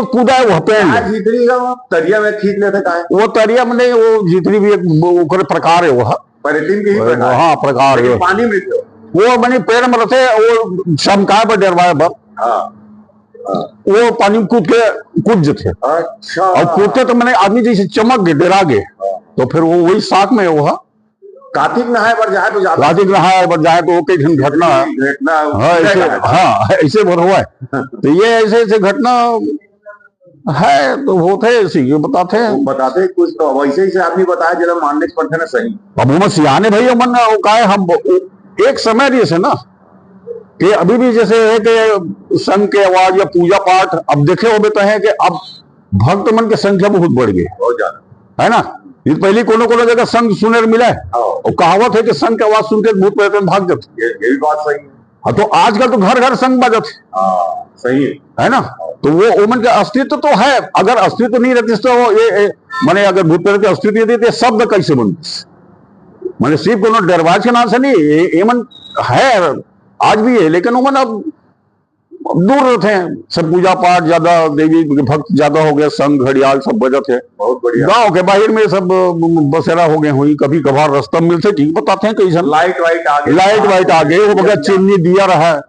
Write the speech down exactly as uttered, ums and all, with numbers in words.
कूदा है वह पेड़ में। आज जितनी का तरिया में खींच लेते का है? वो तरिया में नहीं, वो जितनी भी एक वो ओकर प्रकार है वो। पर्यटन के ही प्रकार। हाँ, प्रकार लेकिन है। पानी में तो। वो मने पेड़ में रहते, वो चमकाए पर, डरवाए पर। हाँ। हाँ। वो पानी में कूद के, कूद जथे। अच्छा। और कूदते तो मने आदमी जैसे चमक गए, डरा गए। हाँ। तो फिर वो वही साथ में वो है। कातिक नहाए बर जाए तो ज्यादा। कातिक नहाए बर जाए तो वो कई ठन घटना है। घटना हाँ, ऐसे, हाँ, ऐसे बर हुआ है। तो ये ऐसे ऐसे घटना है तो होते हैं, ऐसे ये बताते हैं। वो बताते हैं कुछ तो, वैसे ही से आदमी बताया, जरा मानने के पड़ते ना सही। अब वो सियाने भाई मन वो का है, हम वो एक समय जैसे ना कि अभी भी जैसे है कि संघ के आवाज या पूजा पाठ, अब देखे होबे तो है कि अब भक्त मन के संख्या बहुत बढ़ गई, बहुत ज्यादा। है ना? ये पहली कोनो कोनो जगह संघ सुने मिला है। हाँ। और कहावत है कि संघ के आवाज सुन के भूत प्रेत मन भाग जाते। ये, ये भी बात सही है। हाँ, तो आजकल तो घर घर संघ बजत है। हाँ, सही है। है ना? तो वो ओमन के अस्तित्व तो है, अगर अस्तित्व नहीं रहती तो ये, ये माने अगर भूत प्रेत के अस्तित्व नहीं रहती तो ये शब्द कैसे बनते? माने सिर्फ कोनो डरवाज के नाम से नहीं, ये, ये मन है, आज भी है, लेकिन ओमन अब दूर रहते हैं, सब पूजा पाठ ज्यादा, देवी के भक्त ज्यादा हो गए, संघ घड़ियाल सब बजत है। बहुत बढ़िया। गांव के बाहर में सब बसेरा हो गए हुई, कभी कभार रास्ता मिलते ठीक बताते हैं कैसन। लाइट वाइट आ गए। लाइट वाइट आ गए, वो बगैर चिमनी दिया रहा है।